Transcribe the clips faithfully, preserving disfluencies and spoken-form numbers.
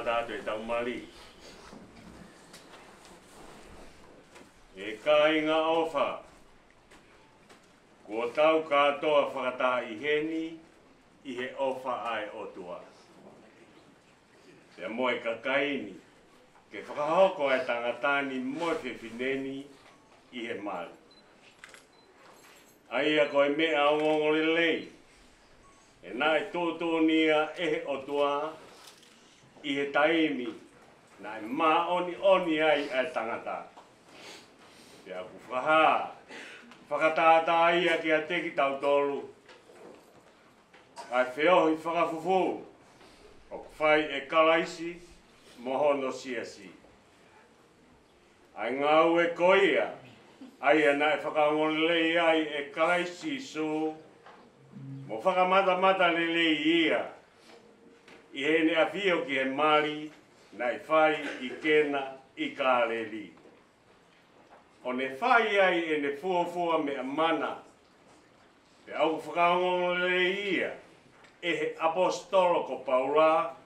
Tātou e tau mali. ʻE kāinga ʻofa, kuo tau kātoa fakataha ʻi heni ʻi he ʻofa ʻa e ʻOtua. Pea mo e kakai ni, ke fakahoko ʻa e tangata ni mo e fefine ni ʻi he mali. ʻA ia ko e meʻa ongoongolelei, ʻe naʻe tuʻutuʻuni ia ʻe he ʻOtua ʻi he taimi naʻe māʻoniʻoni ai ʻa e tangata. Pea ʻoku fakahā fakatātā ia kiate kitautolu ʻa e feohi fakafufū ʻoku fai ʻe Kalaisi mo hono siasi. ʻA e ngāue ko ia, ʻa ia naʻe fakaongoongolelei ai ʻe Kalaisi Sīsū, mo fakamatamata lelei ia ʻi heʻene ʻafio ki he mali naʻe fai ʻi Kena ʻi Kāleli, ʻo ne fai ai ʻene fuofua meʻa mana. Pea ʻoku fakaongoongolelei ia ʻe he ʻaposetolo ko Paula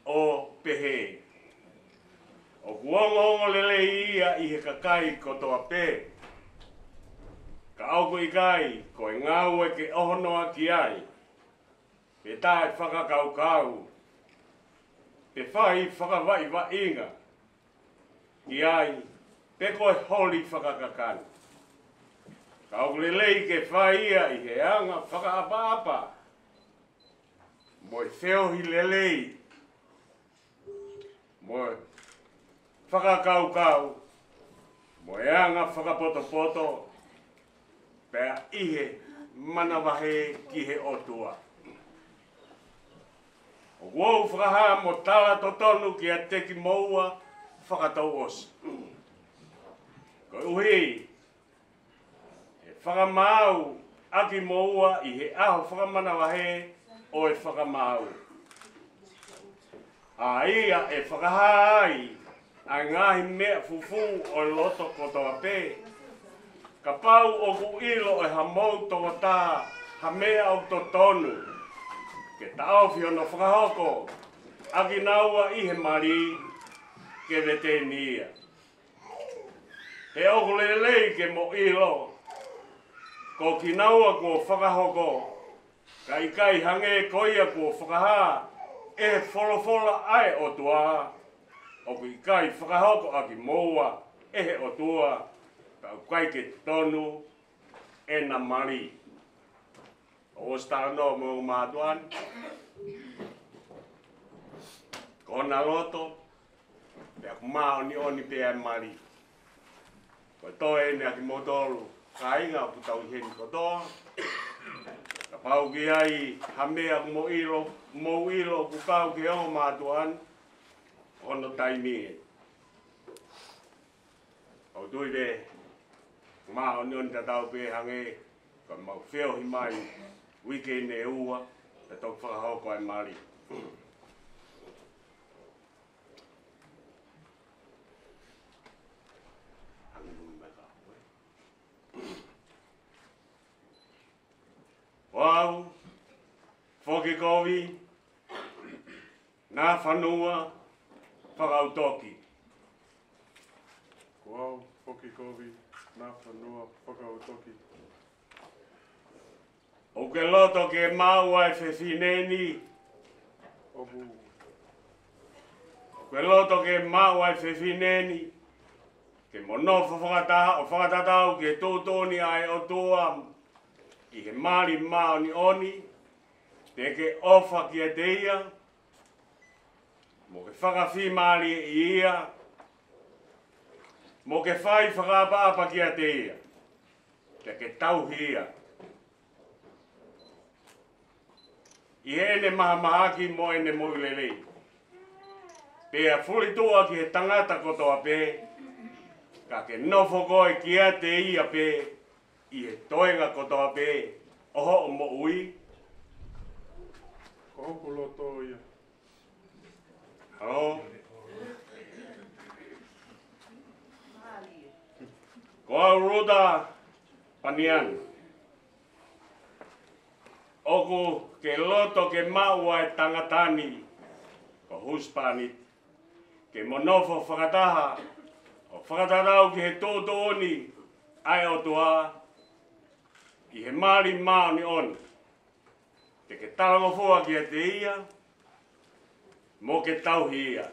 ʻo pehē, ʻoku ongoongolelei ia ʻi he kakai kotoa pē, ka ʻoku ʻikai ko e ngāue ke ʻohonoa ki ai, pe taʻefakakaukau, pe fai fakavaʻivaʻinga ki ai, pe ko e holi fakakakano. Ka ʻoku lelei ke fai ia ʻi he anga fakaʻapaʻapa, mo e feohi lelei, mo e fakakaukau, mo e anga fakapotopoto, pea ʻi he manavahē ki he ʻOtua. ʻOku ou fakahā mo tala totonu kiate kimoua fakatouʻosi, koeʻuhi ʻe fakamaau ʻa kimoua ʻi he ʻaho fakamanavahē ʻo e fakamaau, ʻa ia ʻe fakahā ai ʻa e ngaahi meʻa fufū ʻo e loto kotoa pē. Kapau ʻoku ʻilo ʻe hamou tokotaha ha meʻa ʻoku totonu, ke taʻofi hono fakahoko ʻa kinaua ʻi he mali, ke veteni ia. He ʻoku lelei ke mo ʻilo, ko kinaua kuo fakahoko, ka ʻikai hangē ko ia kuo fakahā ʻe he folofola ʻa e ʻOtua, ʻoku ʻikai fakahoko ʻa kimoua ʻe he ʻOtua, ka ʻoku ʻikai ke tonu ʻena mali. ʻOsi talanoa mo e ongo mātuʻa ni, ko hona loto, pea ʻoku māʻoniʻoni pē ʻa e mali. Ko e toe eni ʻa kimoutolu kāinga ʻoku tau ʻi heni kotoa. Kapau ʻoku ʻi ai ha meʻa ʻoku mou ʻilo, mou ʻilo ʻoku kau ki he ongo mātuʻa ni, ko hono taimi eni. ʻOku ou tui pē ʻoku māʻoniʻoni tatau pē hangē ko ʻemau feohi mai uike ni ʻe ua, pea toki fakahoko ʻa e mali. Ko au, Foki Kovi Nafanua Fakaʻutoki. Ko au, Foki Kovi Nafanua Fakaʻutoki. ʻOku ke loto ke maʻu ʻa e fefine ni. ʻOku. ʻOku ke loto ke maʻu ʻa e fefine ni, ke mo nofo fakataha ʻo fakatatau ki he tuʻutuʻuni ʻa e ʻOtua ʻi he mali māʻoniʻoni, te ke ʻofa kiate ia, mo ke fakafiemālieʻi ia, mo ke fai fakaʻapaʻapa kiate ia, te ke tauhi ia ʻi heʻene mahamahaki mo ʻene moʻui lelei. Pea fulituʻa ki he tangata kotoa pē, ka ke nofo koe kiate ia pē ʻi he toenga kotoa pē ʻo hoʻo moʻui. Ko hoku loto ia. Halo? Ko au Ruta Paniani. ʻOku ke loto ke maʻu ʻa e tangata ni ko husepāniti. Ke mo nofo fakataha ʻo fakatatau ki he tuʻutuʻuni ʻa e ʻOtua ʻi he mali māʻoniʻoni. Te ke talangofua kiate ia, mo ke tauhi ia,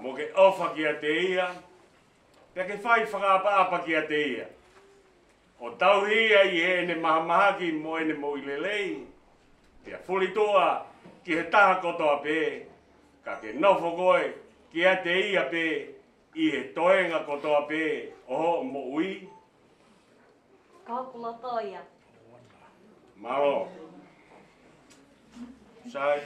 mo ke ʻofa kiate ia, pea ke fai fakaʻapaʻapa kiate ia, ʻo tauhi ia ʻi heʻene mahamahaki mo ʻene moʻui lelei, pea fulituʻa ki he taha kotoa pē, ka ke nofo koe kiate ia pē ʻi he toenga kotoa pē ʻo hoʻo moʻui. Ka hoku loto ia. Mālō. Sai,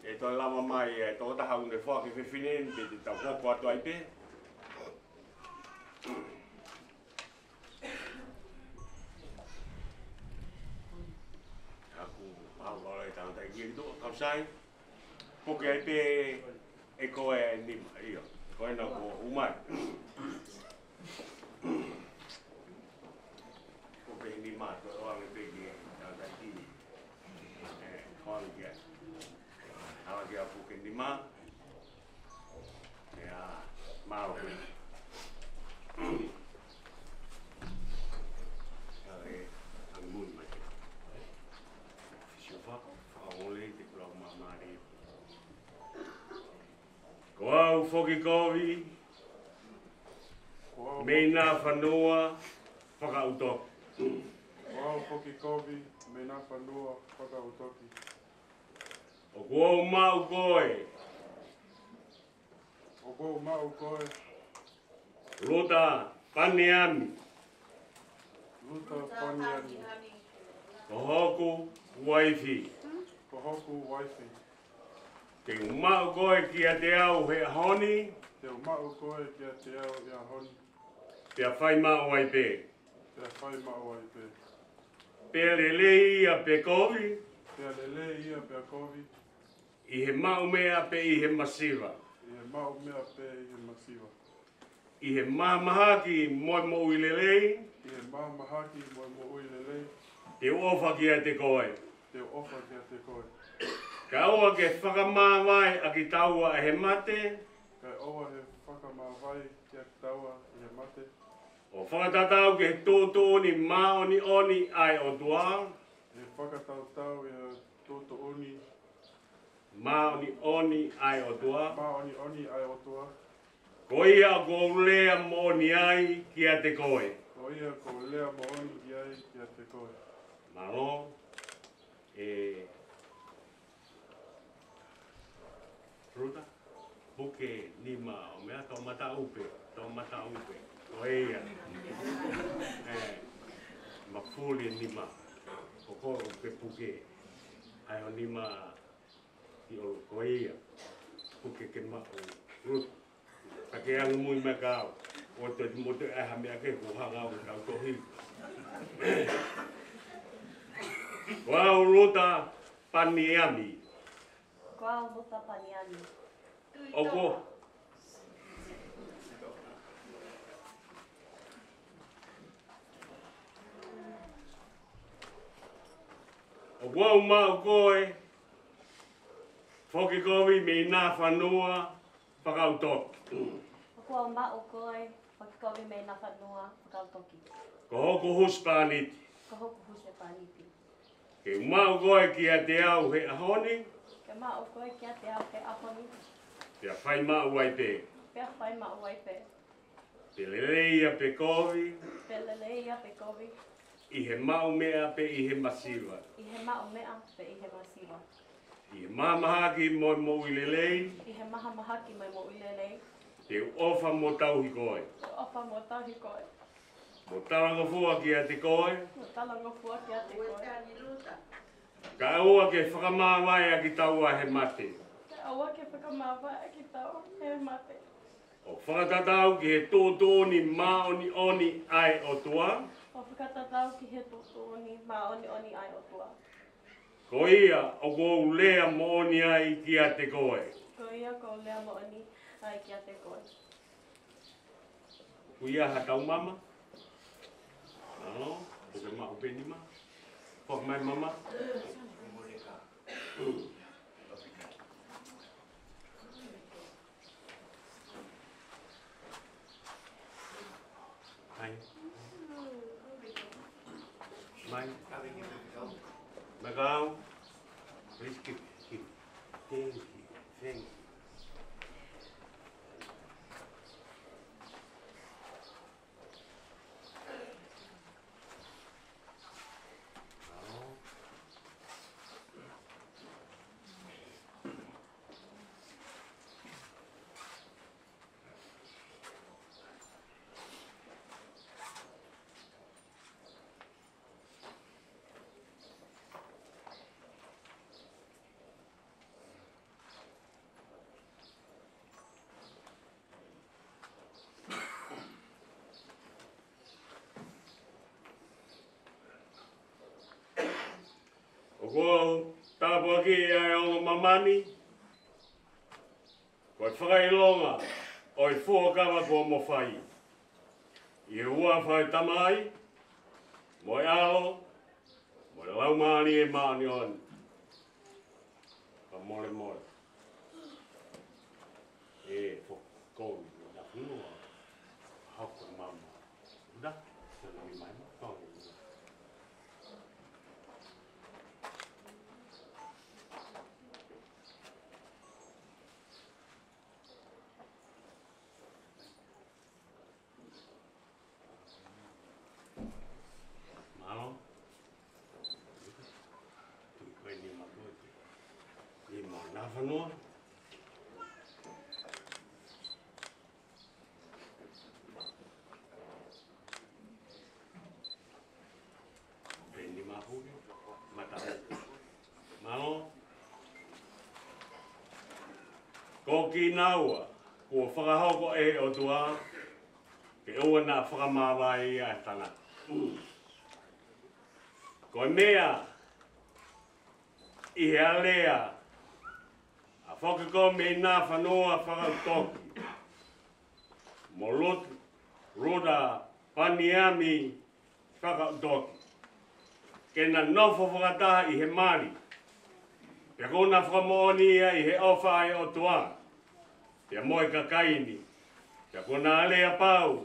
ʻe toe lava mai e tokotaha ʻoku ne foaki e fefine ni, te te tau hoko atu ai pē. Haʻaku pau ʻa e tangataʻeiki ʻi tuʻa, kau sai. Puke ai pē ʻe koe e nima, ʻio. Ko ena kuo ʻomai. Puke e nima, toe ʻoange pē ki he tangataʻeiki. ʻE, ʻoange ki ai. Ala ki ai puke nima. ʻIo, mālō. ʻIo, ʻe, angumu mai. Siʻi faka-, fakamolemole te u lau māmālie. Ko au Foki Kovi, Ko au mei Foki- Nafanua, Fakaʻutoki. Ko au Foki Kovi, mei Nafanua, Fakaʻutoki. ʻOku ou maʻu koe. ʻOku ou maʻu koe. Luta Paniami. Luta Paniami. Ko hoku uaifi. Ko hoku uaifi. Te u maʻu koe kiate au he ʻaho ni. Te u maʻu koe kiate au he ʻaho ni. Pea fai maʻu ai pē. Pea fai maʻu ai pē. Pea lelei ia pe kovi. Pea lelei ia pe kovi. ʻI he maʻu meʻa pe ʻi he masiva. ʻI he maʻu meʻa pe ʻi he masiva. ʻI he mahamahaki mo e moʻui lelei. ʻI he mahamahaki mo e moʻui lelei. Te u ʻofa kiate koe. Te u ʻofa kiate koe. Kae ʻoua ke fakamāvae ʻa kitaua ʻe he mate. Kae ʻoua ke fakamāvae ʻa kitaua ʻe he mate. ʻO fakatatau ki he tuʻutuʻuni māʻoniʻoni ʻa e ʻOtua. ʻO fakatatau ki he tuʻutuʻuni māʻoniʻoni ʻa e ʻOtua. Māʻoniʻoni ʻa e ʻOtua. Ko ia ʻoku ou lea moʻoni ai kiate koe. Ko ia ʻoku ou lea moʻoni ai kiate koe. Mālō. ʻE, Luta, puke nima ʻo meʻa, tau mata upe, tau mata upe. Ko ia. ʻE, mafuli nima. Ko koe ʻoku ke puke. ʻAi ho nima ʻi ʻolo, ko ia. Puke ke maʻu. Luta. Ka ke angumu mai ka au. ʻOua te mo te ʻai ha meʻa ke ko hanga au ke tau tohi. Ko au Luta Paniami. Ko au Luta Paniami. ʻOku, ʻoku ou maʻu koe, Foki Kovi mei Nafanua, Fakaʻutoki. ʻOku ou maʻu koe, Foki Kovi mei Nafanua, Fakaʻutoki. Ko hoku husepāniti. Ko hoku husepāniti. Ke u maʻu koe kiate au he ʻaho ni. Ke maʻu koe kiate au he ʻaho ni. Pea fai maʻu ai pē. Pea fai maʻu ai pē. Pe lelei ia pe kovi. Pe lelei ia pe kovi. ʻI he maʻu meʻa pe ʻi he masiva. ʻI he maʻu meʻa pe ʻi he masiva. ʻI he mahamahaki mo e moʻui lelei. ʻI he mahamahaki mo e moʻui lelei. Te u ʻofa mo tauhi koe. Te u ʻofa mo tauhi koe. Mo talangofua kiate koe. Mo talangofua kiate koe. Kae ʻoua ke fakamāvae ʻa kitaua ʻe he mate. Kae ʻoua ke fakamāvae ʻa kitaua ʻe he mate. ʻO fakatatau ki he tuʻutuʻuni māʻoniʻoni ʻa e ʻOtua. ʻO fakatatau ki he tuʻutuʻuni māʻoniʻoni ʻa e ʻOtua. Ko ia ʻoku ou lea moʻoni ai kiate koe. Ko ia ʻoku ou lea moʻoni ai kiate koe. Ko ia ha tau mama. ʻAlo, ʻoku ke maʻu pē nima. Foki mai mama. Makau. Please keep, keep. Thank you. Thank you. ʻOku ou tāpuakiʻi ʻa e ongo māmani, ko e fakaʻilonga ʻo e fuakava kuo mo fai. ʻI he huafa ʻo e Tamai, mo e ʻAlo, mo e Laumālie Māʻoniʻoni. Ka molemole. ʻE, fo-, ko, na funu, hako mama. Na, na, na, na, na, na. Mālō. Tuku ko eni makote. Ni mo na fanua. Peni mapu, mata. Mālō. Ko kinaua, kuo fakahoko ʻe he ʻOtua, ke ʻoua naʻa fakamāvae ʻa e tangata. Ko e meʻa, ʻi he alea, ʻa Fokikomi Nafanua Fakaʻutoki, mo Lut-, Luta Paniami Fakaʻutoki, ke na nofo fakataha ʻi he mali, pea kuo na fakamoʻoni ia ʻi he ʻofa ʻa e ʻOtua, pea mo e kakai ni, pea kuo na alea pau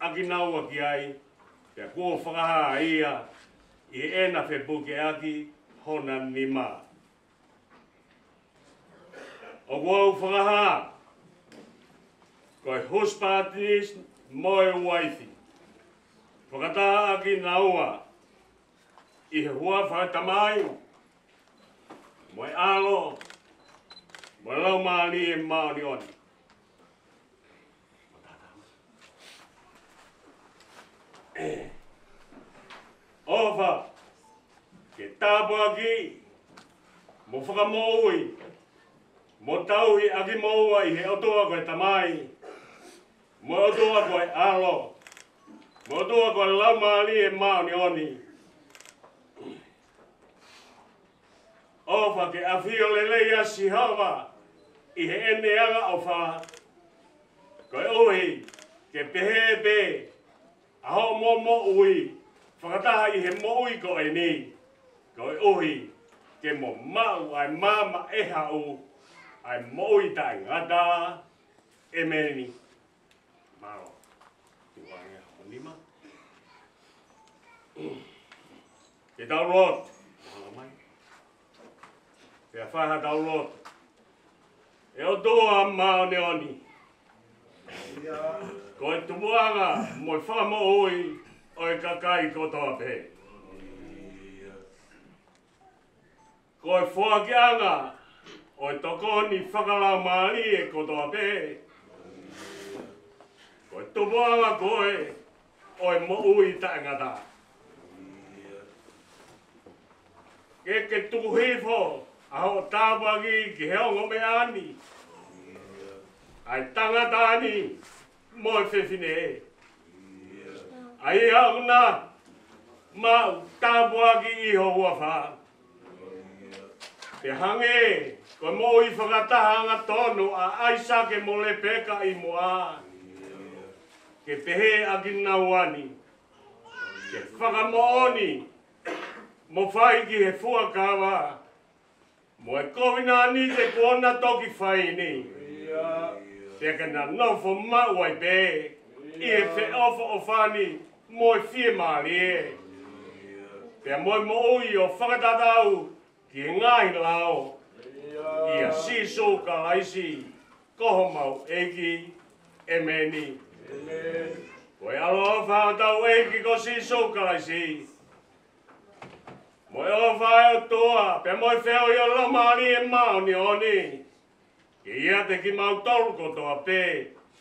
ʻa kinaua ki ai, pea kuo fakahā ia ʻi heʻena fepukeʻaki hona nima. ʻOku ou fakahā, ko e husepāniti mo e uaifi, fakataha ʻa kinaua ʻi he huafa ʻo e Tamai, mo e ʻAlo, mo e Laumālie Māʻoniʻoni. ʻOfa ke tāpuakiʻi mo fakamoʻui mo tauhi ʻa kimoua ʻi he ʻOtua ko e Tamai, mo e ʻOtua ko e ʻAlo, mo e ʻOtua ko e Laumālie Māʻoniʻoni. ʻOfa ke ʻafio lelei ʻa Sihova ʻi heʻene angaʻofa, koeʻuhi ke pehē pē ʻa hoʻomo moʻui fakataha ʻi he moʻui ko eni, koeʻuhi ke mo maʻu ʻa e maama ʻe haʻu, ʻa e moʻui taʻengata. ʻEmeni. Mālō. Tuku ange hoʻomou nima. Ke tau lotu. Mālō mai. Pea fai haʻatau lotu. ʻE ʻOtua māʻoniʻoni, ko e tupuʻanga mo e fakamoʻui ʻo e kakai kotoa pē. Ko e foakiʻanga ʻo e tokoni fakalaumālie kotoa pē. Ko e tupuʻanga koe ʻo e moʻui taʻengata. Ke ke tuku hifo ʻa hoʻo tāpuaki ki he ongo meʻa ni, ʻa e tangata ni mo e fefine, ʻa ia ʻoku na maʻu tāpuaki ʻi ho huafa. Pea hangē ko e moʻui fakataha angatonu ʻa ʻAisake mo Lepeka ʻi muʻa, ke pehē ʻa kinaua ni, ke fakamoʻoni mo fai ki he fuakava mo e kovinānite kuo na toki fai ni, pea ke na nofo maʻu ai pē ʻi he feʻofoʻofani mo e fiemālie. pea mo e moʻui ʻo fakatatau ki he ngaahi lao, ʻia Sīsū Kalaisi ko homau ʻEiki. ʻĒmeni. Ko e ʻaloʻofa ʻa hotau ʻEiki ko Sīsū Kalaisi, mo e ʻofa ʻa e ʻOtua, pea mo e feohi ʻa e Laumālie Māʻoniʻoni, ke ʻiate kimautolu kotoa pē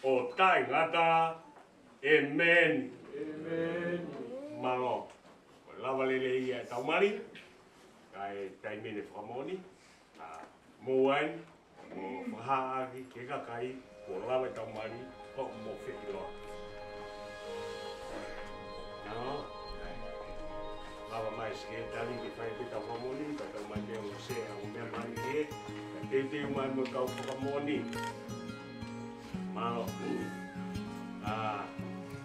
ʻo taʻengata. ʻĒmeni. Mālō. Ko e lava lelei ia ʻetau mali, kae taimi ʻeni ʻo e fakamoʻoni, ʻa, mou ʻai ʻo fakahā ʻaki ki he kakai kuo lava ʻetau mali, ʻo mou feʻiloaki. Nā, lava mai e sekelitali ke fai pē ʻetau fakamoʻoni, pea tau mai pē ʻo sea ʻa e meʻa mali ki he, pea teuteu mai mo e kau fakamoʻoni. Mālō. ʻA,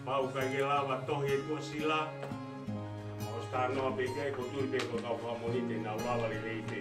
pau ʻikai ke lava tohi e tuʻasila, ʻosi talanoa pē ki ai, ko e tui pē ko e kau fakamoʻoni te nau lava lelei pē.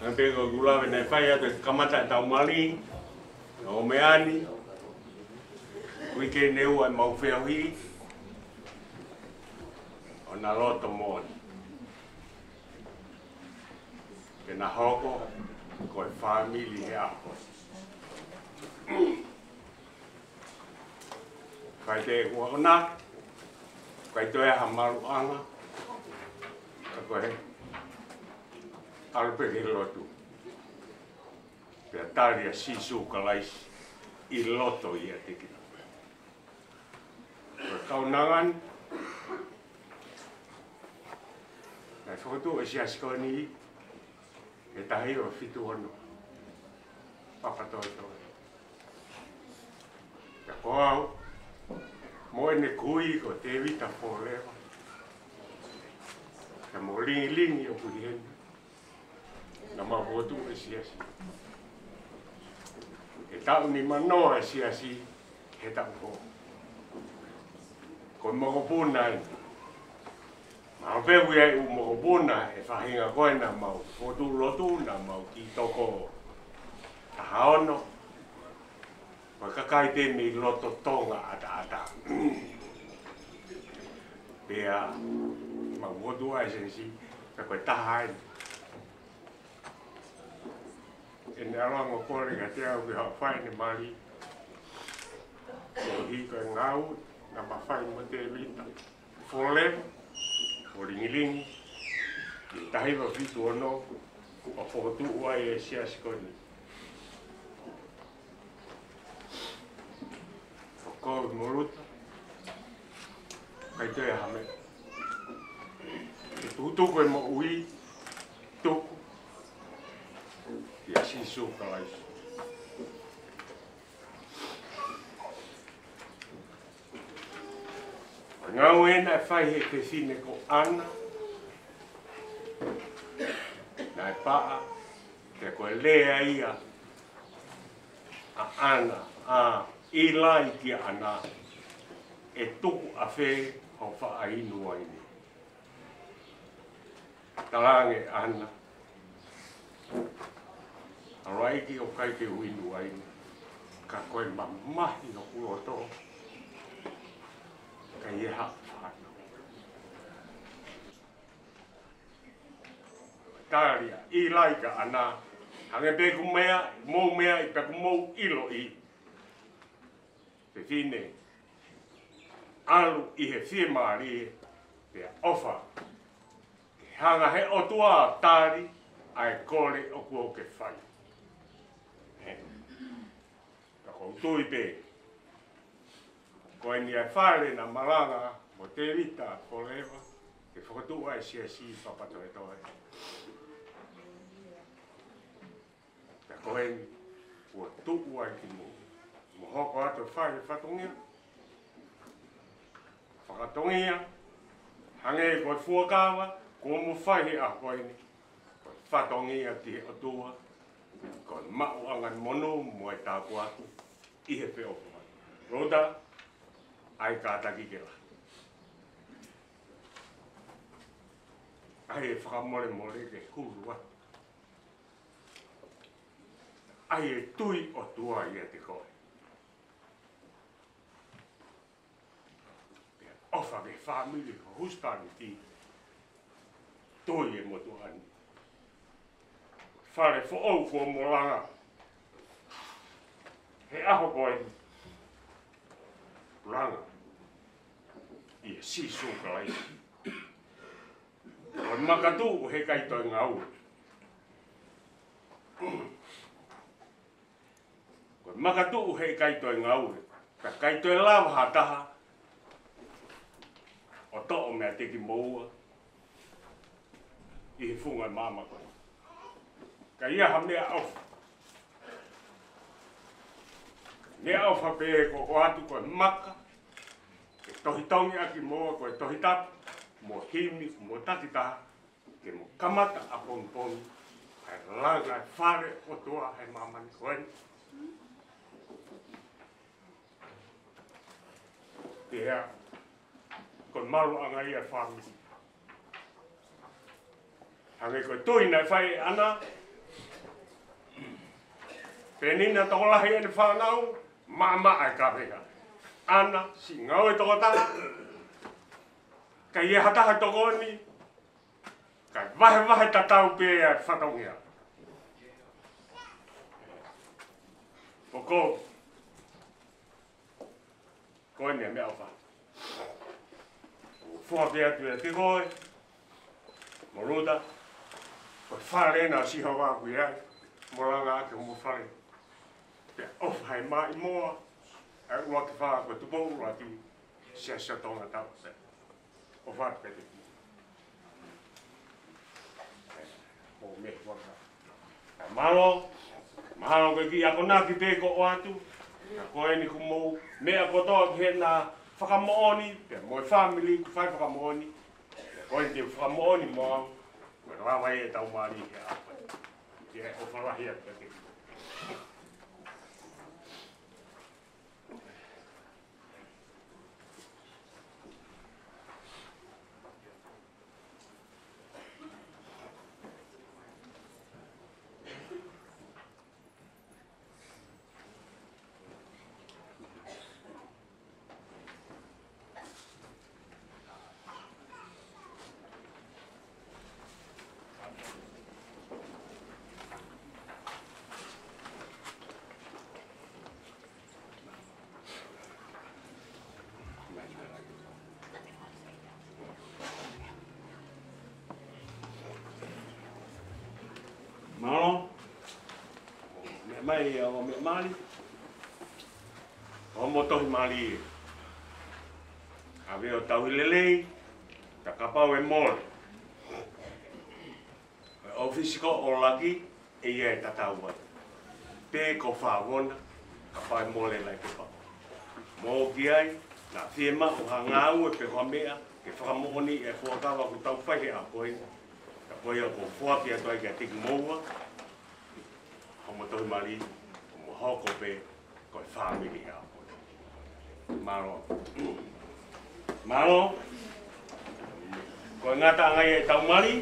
Naʻe pehē ko ʻeku lave naʻe fai atu e kamata ʻetau mali, ʻo meʻa ni, uike ni ʻoku ʻi ai ʻemau feohi, ʻo na loto moʻoni. Ke na hoko ko e fāmili he ʻaho. Kae te ua ona, kae toe ha maluʻanga, ka ko e ʻalu pē ki lotu. Pea tali ʻa Sīsū Kalaisi ʻi loto ʻiate kinautolu. Ko e kaunanga ni, naʻe fokotuʻu e siasi ko eni he taha hiva fitu ono. Papatoetoe. Pea ko au, mo ʻene kui ko Tēvita Foleva. Pea mo Lingilingi ʻoku ʻi heni. Naʻa mau fokotuʻu e siasi. He taʻu nimanoa e siasi, he taʻu hoko. Ko e mokopuna eni. Mahalo pē ʻoku ʻi ai e ʻū mokopuna he faʻahinga ko ē naʻa mau fokotuʻu lotu, naʻa mau kiʻi toko taha ono. Ko e kakai pē mei loto Tonga ʻataʻatā. Pea mau fokotuʻu ai e siasi, ka ko e taha eni. ʻEne ʻalu ange ʻo kole kiate au ke haʻu ʻo fai ʻene mali. Koeʻuhi ko e ngāue naʻa ma fai mo Tēvita Foleva, mo Lingilingi, ʻi he taha hiva fitu ono, ʻo fokotuʻu ai e siasi ko eni. Ko koe mo Luta, kae toe ha meʻa. Ke tukutuku e moʻui, tuku ʻia Sīsū Kalaisi. Ko e ngāue naʻe fai he fefine ko ʻAna, naʻe paʻa, pea ko e lea ia ʻa ʻAna, ʻa ʻIlai kia ʻAna, ʻe tuku ʻafē hoʻo faʻa inu uaine? Talaange ʻe ʻAna, ʻAlo ʻEiki, ʻoku ʻikai ke u inu uaine, ka ko e mamahi hoku loto, ka ʻi ai haʻo fānau. Tali ʻa ʻIlai kia ʻAna, hangē pē ʻoku mou meaʻi, mou meaʻi pea ʻoku mou ʻiloʻi. Fefine, ʻalu ʻi he fiemālie, pea ʻofa ke hanga he ʻOtua ʻo tali ʻa e kole ʻoku ke fai. He, ka ʻoku ou tui pē, ko eni ʻa e fale naʻa ma langa mo Tēvita Foleva, ke fokotuʻu ai e siasi Papatoetoe. Pea ko eni, kuo tuʻu ai kimoua, mo hoko atu ʻo fai e fatongia. Fakatongia, hangē ko e fuakava kuo mo fai he ʻaho ko eni, ko e fatongia ki he ʻOtua, ko e maʻuʻanga monū mo e tāpuaki ʻi he feʻofoʻofani. Luta, ʻai kātaki ke lahi. ʻAi e fakamolemole ke hulu atu. ʻAi e tui ʻOtua ʻiate koe. Pea ʻofa ki he fāmili, ko e husepāniti, tui e motuʻa ni. Fale foʻou kuo mo langa he ʻaho ko eni, langa ʻia Sīsū Kalaisi. Ko e makatuʻu he ʻikai toe ngaue. Ko e makatuʻu he ʻikai toe ngaue. Ka ʻikai toe lava ha taha ʻo toʻo meiate kimoua ʻi he funga ʻo e maama ko eni. Ka ʻi ai ha meʻaʻofa. Meʻaʻofa pē ko ʻoatu ko e maka, ke tohitongi ʻaki moua ko e Tohi Tapu, mo e himi, mo e takitaha, ke mo kamata ʻapongipongi ʻa e langa e fale ʻOtua he māmani ko eni. Pea ko e maluʻanga ia e fāmili. Hangē ko e tui naʻe fai ʻe ʻAna, Penina tokolahi ʻene fānau, maʻamaʻa e kaveinga. ʻAna, siʻi ngāue tokotaha, ka ʻi ai ha taha tokoni, kae vahevahe tatau pē ʻa e fatongia. ʻOku, ko eni ʻa e meʻaʻofa. ʻOku foaki atu ʻiate koe, mo Luta, ko e fale ena ʻo Sihova ʻoku ʻi ai, mo langa ake mo fale. Pea ʻofa he maʻimoa, ʻa e ʻuluaki fā ko Tupou ʻUluaki, Siasi ʻo Tonga Tauʻatāina. ʻOfa atu pē te ki. Mou meʻa ʻi he huafa. Mālō, mahalo ko e kiʻi akonaki pē ko ʻoatu, ka ko eni kuo mou meʻa kotoa ki heʻena fakamoʻoni, pea mo e fāmili kuo fai fakamoʻoni, pea ko eni te u fakamoʻoni mo au, kuo lava ʻetau mali he ʻaho ni. Ke ʻofa lahi atu kiate kimoutolu. Mālō. Meʻa mai ʻa e meʻa mali. Homo tohi mali. ʻAve ʻo tauhi lelei, ka kapau ʻe mole. ʻOfisi ko ʻUluaki, ʻe ʻi ai e tatau ai. Pe ko Fāvona, kapau ʻe mole laʻi pepa. Mou ʻomi ki ai, naʻa fiemaʻu ha ngāue pe ko ha meʻa, ke fakamoʻoniʻi e fuakava kuo tau fai he ʻaho ko eni. Ka ko ia ʻoku ou foaki atu ai kiate kimoua, homo tohi mali, ʻo mou hoko pē, ko e fāmili ʻa e ʻaho ko eni. Mālō. Mālō. Ko e ngataʻanga ia ʻetau mali.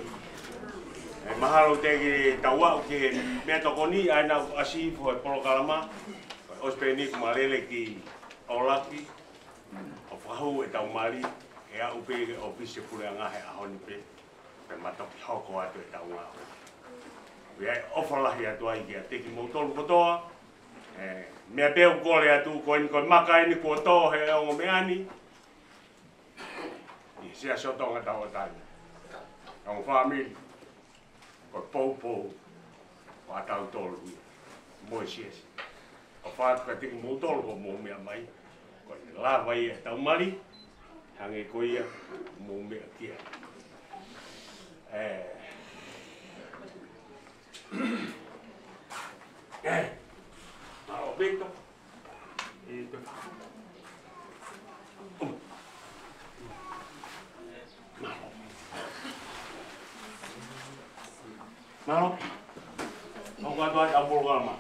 ʻE mahalo te ke tau aʻu ki he meʻatokoni, ʻa ia naʻa ku ʻasi hifo he polokalama. Ko e ʻosi pē eni kuo ma lele ki ʻUluaki. ʻO fakahū ʻetau mali. ʻE aʻu pē ki he ʻōfisi puleʻanga he ʻaho ni pē. Pea ma toki hoko atu ʻetau ngāue. ʻOku ou ʻofa lahi atu ai kiate kimoutolu kotoa. ʻE, meʻa pē ʻoku ou kole atu ko eni ko e maka eni kuo tō he ongo meʻa ni. ʻI he Siasi ʻo Tonga Tauʻatāina. Ongo fāmili. Ko e poupou. Ko ʻatautolu ia. Mo e siasi. ʻOfa atu kiate kimoutolu ʻoku mou meʻa mai. Ko e lava ia ʻetau mali. Hangē ko ia mou meʻa ki ai. ʻE. ʻE. Mālō Pito. ʻE, Pito. Mālō. Mālō. Mau kātoa ʻi ʻapolo kalama.